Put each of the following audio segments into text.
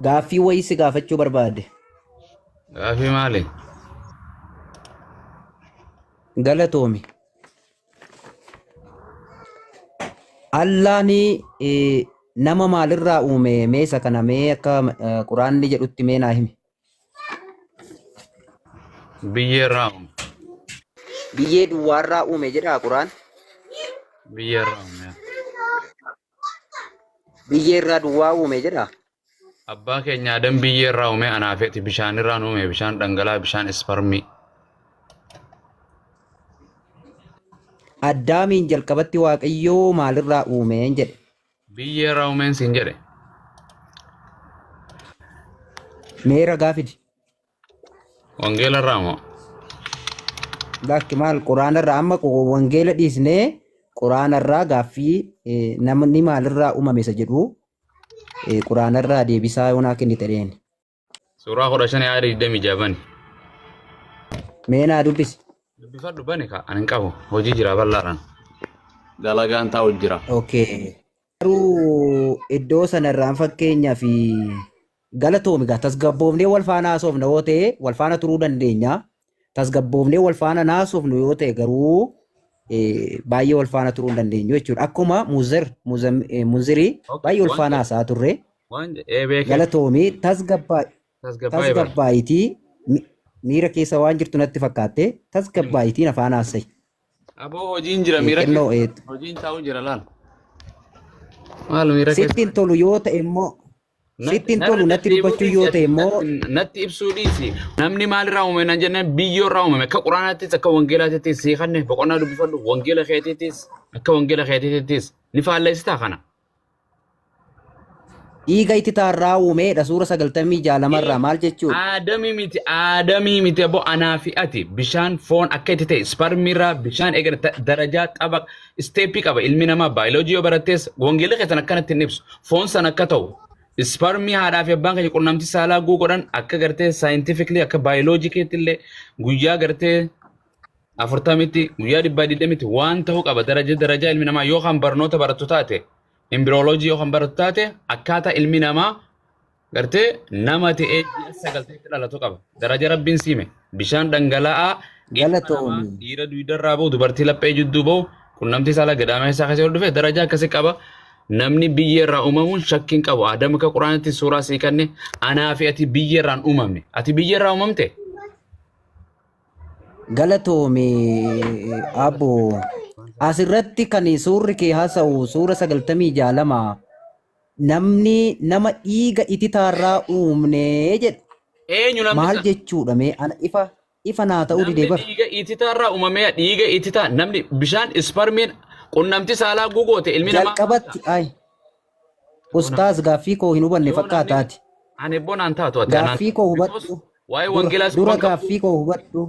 Gaaffii wayii si gaafachuu barbaade. Gaaffii maali? Galatoomi. Allaani nama maalirraa uume mee isa kana mee akka quraanni jedhutti mee naa himi. Biyyee irraa uume. Biyyee duwwaarraa uume jedhaa quraan. Biyyee irraa uume. Biyyee irraa duwwaa uume jedhaa. Abbaa keenya Adam biyyee irraa uume anaa fi ati bishaan irraa nu uume bishaan dhangala'aa bishaan isparmii. Addaamiin jalqabatti Waaqayyoo maalirraa uumeen jedhe. Biyyee irraa uumeen siin jedhe. Mee ragaa fidi. Wangeela irraa moo? Lakki maal quraana irraa amma wangeela dhiisnee quraana irraa gaaffii namni maalirraa uumame isa jedhu quraana irraa deebisaa yoo naa kennite dheen. Suuraa 15 aaya 26 bani. Mee naa dubbisi. Dubbifadhu bani ka ani hin qabu hojii jira bal'aadhaan. Dalagaan taa'u jira. Okay. Garuu iddoo sanarraan fakkeenyaaf galatoomi gaa tasgabboofnee wal faana haasofna yoo ta'e wal faana turuu dandeenya. Tasgabboofnee wal faana haasofnu yoo ta'e garuu baay'ee wal faana turuu hin dandeenyu jechuudha. Akkuma Muzer Munzirii baay'ee wal faana haasa'aa turre. Waan jedhee beekee. Galatoomi Tasgabbaa'ee bara. tasgabbaa'itii miira keessa waan jirtu natti fakkaatte tasgabbaa'itiin afaan haasa'i. Aboo hojiin jira miira Xinnoo keessa. Hojiin taa'u jira laal. Maal miira keessa. Sitti hin tolu yoo ta'e immoo sitti hin tolu Narra natti deddeebi'uu dubbachuu yoo dhiisi ta'e ati immoo natti ibsuu dhiisi. Namni maalirraa uumame naan jennaan biyyoo irraa uumame akka quraanaattis akka wangeelaattis sii kanne boqonnaa dubbifadhu wangeela keetiittis akka wangeela keetiittis ni faalleessitaa kana. Dhiiga ititaarraa uumeedha suura 96 lamarraa maal jechuudha? Aadamii miti aadamii miti abbo anaa fi ati bishaan foon akka itti ta'e isparmiirraa bishaan eegale darajaa xaba isteeppii qaba ilmi namaa baayoloojii yoo barattees wangeelli keessan akkanatti hin ibsu foon san akka ta'u isparmii haadhaa fi abbaan keenya qunnamtii saalaa guu godhan akka gartee saayintifikli akka baayoloojii keetti illee guyyaa gartee afurtamitti guyyaa dhibbaa digdamitti waan ta'uu qaba daraja darajaa ilmi namaa yoo kan barnoota barattu taate imbiriyooloojii yoo kan barattu taate akkaataa ilmi namaa gartee nama ta'ee ji'a sagaltatti dhalatu qaba daraja rabbiin siime bishaan dhangala'aa ilma namaa Galatoomi. dhiira duydarraa bahu dubartii laphee jidduu bahu qunnamtii saalaa gadaamessaa keessa yoo dhufe daraja akkasii qaba. Namni biyya irraa uumamuun shakkiin qabu. Adam akka quraanatti suuraa sii kanne anaa fi ati biyya irraan uumamne. Ati biyya irraa uumamte? Galatoomi abbo. Asirratti kan suurri kee haasa'u suura 96 lama namni nama dhiiga ititaarraa uumne jedha. Eenyu namni Maal san? jechuudha mee ana ifa ifa naa ta'uu Namni didee bar. dhiiga ititaarraa uumamee dhiiga ititaa namni bishaan isparmiin qunnamti saalaa gugoote ilmi namaa Jalqabatti ay ustaaz gaaffii koo hin hubanne Yoo namni fakkaataati. ani bonaan taatu ati anaan Gaaffii koo because hubadhu. waa'ee Dura wangeelaas dura quban qabdu gaaffii koo hubadhu.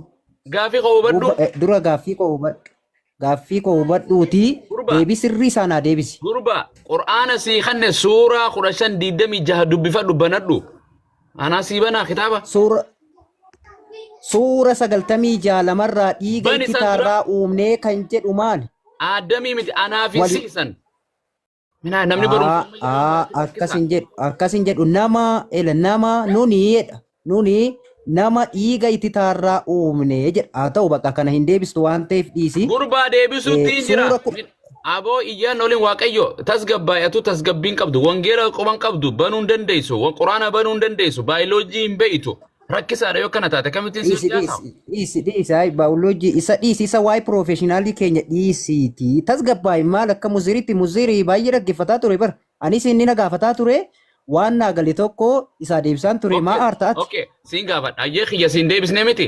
gaafii koo hubadhu Dura gaaffii koo hubadhu. Gaaffii koo hubadhuutii Gurba. deebii sirrii isaa naa deebisi. Gurba qur'aana sii kanne suuraa 15 26 dubbifadhu banadhu anaa sii banaa kitaaba Suura 96 lamarraa dhiiga Bani san dura. ititaarraa uumnee kan jedhu maali? Aadamii miti anaa fi Wali sii san Minaa namni barumsa Aa, ammayyaa aa, barate akkas rakkisa. hin jedhu akkas hin jedhu nama ela nama nuni jedha nuni nama dhiiga ititaarraa uumne jedha haa ta'u bakka kana hin deebistu waan ta'eef dhiisi. Gurbaa deebisuutti hin jira. Suura Aboo iyyaan oliin waaqayyo tasgabbaa'atu tasgabbiin qabdu wangeela quban qabdu banuu hin dandeessu quraana banuu hin dandeessu baayoloojii hin beektu rakkisaadha yoo kana taate kamittiin Dhiisi siif dhiyaata. dhiisi dhiisi dhiisi hayi baayoloojii isa dhiisi isa waa'ee piroofeshinaalii keenya dhiisiiti tasgabbaa'i maal akka muziritti muzirii baay'ee dhaggeeffataa ture bar anis inni na gaafataa ture waan naa gale tokko isaa deebisaan ture maa aarta ati Okay, siin gaafadha. Ayyee kiyya siin deebisnee miti.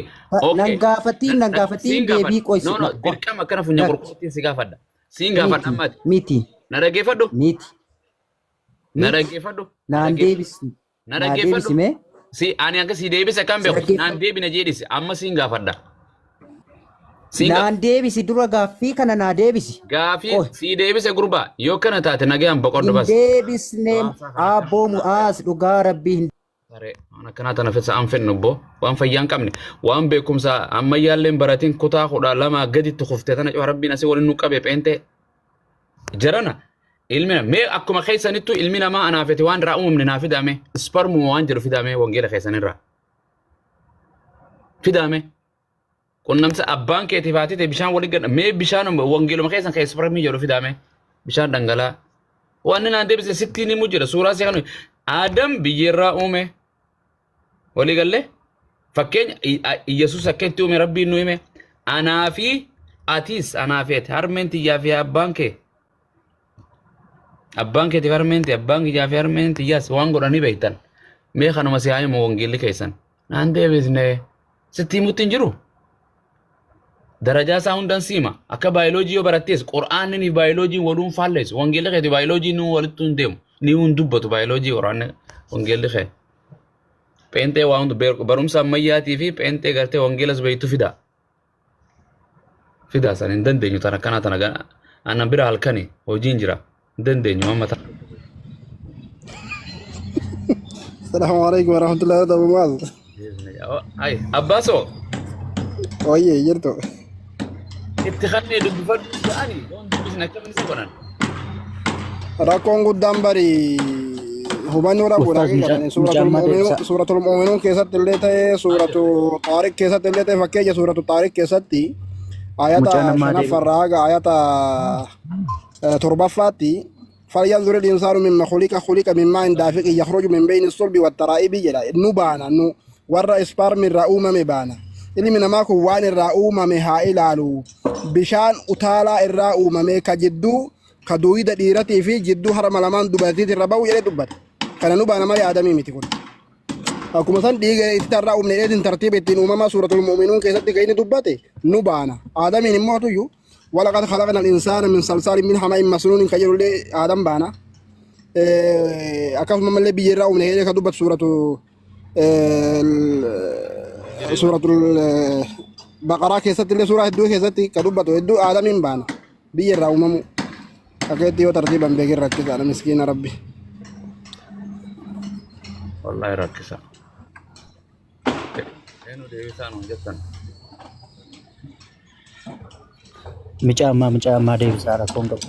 Nan gaafatiin nan gaafatiin Siin gaafadha. deebii qoysi No, no, dirqama akkana funyaan qulqulluutti si gaafadha. Siin gaafadha miti ammaati. miti Na dhaggeeffadhu. miti Na miti dhaggeeffadhu. Na naan dhaggeeffadhu. deebisi Na naa dhaggeeffadhu. deebisi mee Si ani akka si deebise akkan si beeku. Naan dhaggeeffadhu deebina jedhisi. Amma siin gaafadha. Siin naan deebisi dura gaaffii kana naa deebisi gaafii qoy si deebise gurbaa yoo kana taate nagayaan boqodhu hin bas. deebisne abboo mu'aas dhugaa rabbii hin Saree waan akkanaa tana fedha an fedhu obbo waan fayyaa hin qabne waan beekumsa ammayyaallee hin baratin kutaa 12 gaditti kuftee tana cufa rabbiin asii waliin nu qabe pheentee jarana Ilmi mee akkuma keessanittu ilmi namaa anaaf ati waan irraa uumamne naa fidame isparmuma waan jedhu fidame wangeela keessanirraa. Fidame. Qunnamsa abbaan keetiif haati tee bishaan waliin gadha mee bishaan wangeeluma keessan kan isparmii jedhu fidame bishaan dhangala'aa. Waan naan deebise sittiin himu jira suuraa si kan Aadam biyyeerraa uume. Walii gallee fakkeenya Iyyasuus akka itti uume Rabbiin nu hime anaa fi atiis anaa fi ati harmeen tiyyaa fi abbaan kee abbaan keetiif harmeen tiyya abbaan kiyyaa fi harmeen tiyyaas waan godhanii beektan mee kanuma si haa himu wangeelli keessan naan deebisne sitti himutti hin jiru. Darajaa isaa hundan siima. Akka baayoloojii yoo barattees qur'aanni fi baayoloojiin waluun faalleessu. Wangeelli keeti baayoloojii ni walittu hin deemu. Ni hin dubbatu baayoloojii qur'aanni wangeelli kee. Pheenxee waa hunda barumsa ammayyaatii fi pheenxee gartee wangeelas beektu fida. Fida san hin dandeenyu tana akkanaa tana gana. Ana bira halkani hojiin jira. Hin dandeenyu amma ta'a. Assalamu alaikum warahmatullahi wabarakatuh. Ay, Abbaasoo Oye, jirtu. itti kannee dubbifadhu ta'anii yoon dubbisne akkamiin isa godhan. Rakkoon guddaan bari hubannoo dhabuudha Ustaaz mucaa haqiiqatan mucaa ammaa deebisa. suuratul mu'minuun keessatti illee ta'ee suuratu xaariq keessatti illee ta'e fakkeenya suuratu xaariq keessatti ayata Mucaan ammaa deebisa. shanaffarraa haga ayata torbaffaatti falyanzuri l'insaanu mimma khuliqa khuliqa min maa'in daafiqin yakhruju min bayni sulbi wattaraa'ibi jedha nu baana nu warra isparmi irraa uumame baana ilmi namaa kun waan irraa uumame haa ilaalu bishaan utaalaa irraa uumame ka jidduu ka duuyida dhiiratii fi jidduu harma lamaan dubartiiti irra ba'u jedhee dubbata kana nu baana malee aadamii miti kun Akkuma san dhiiga itti irraa uumne dheedin tartiiba ittiin uumamaa suuratul mu'minuun keessatti kan inni dubbate nu baana. Aadamiin immoo tuyyu walaqad khalaqna al-insaana min salsaalin min hama'in masnuunin kan jedhullee aadam baana. Akkasuma mallee biyya irraa uumne jedhee kan dubbatu suuratu suuratul baqaraa keessatti illee suuraa hedduu keessatti kan dubbatu hedduu aadamiin baana biyya irraa uumamu. Akka itti yoo tartiiban beekin rakkisaadha miskiina rabbi. Wallaahi rakkisa. Eenyu deebisaa nuun jettan. Micaa ammaa micaa ammaa deebisaa rakkoon qabu.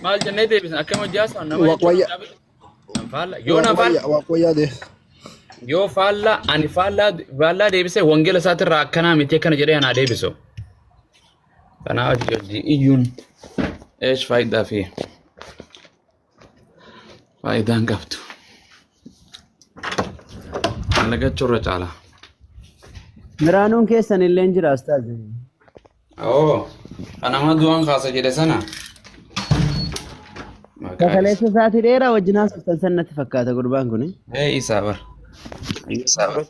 Maal jennee deebisan akkam hojjaa nama jechuun Waqwayya nan faalla. Yoo na faalla waqwayya waqwayyaa dee. yoo faalla ani faallaa faallaa deebisee wangeela isaatirraa akkanaa miti akkana jedhee anaa deebisu. Kanaaf hojii iyyuun eesh faayidaa fi faayidaan qabdu. Dalagachuu irra caala. Biraanuun keessan illee jira ustaaz. Oo, kanama du'aan kaasa jedhe sana. Maqaa isa. Kakaleessa isaatii dheeraa wajjin haasoftan san natti fakkaata gurbaan kun. Ee isaa bar. Isaa bar.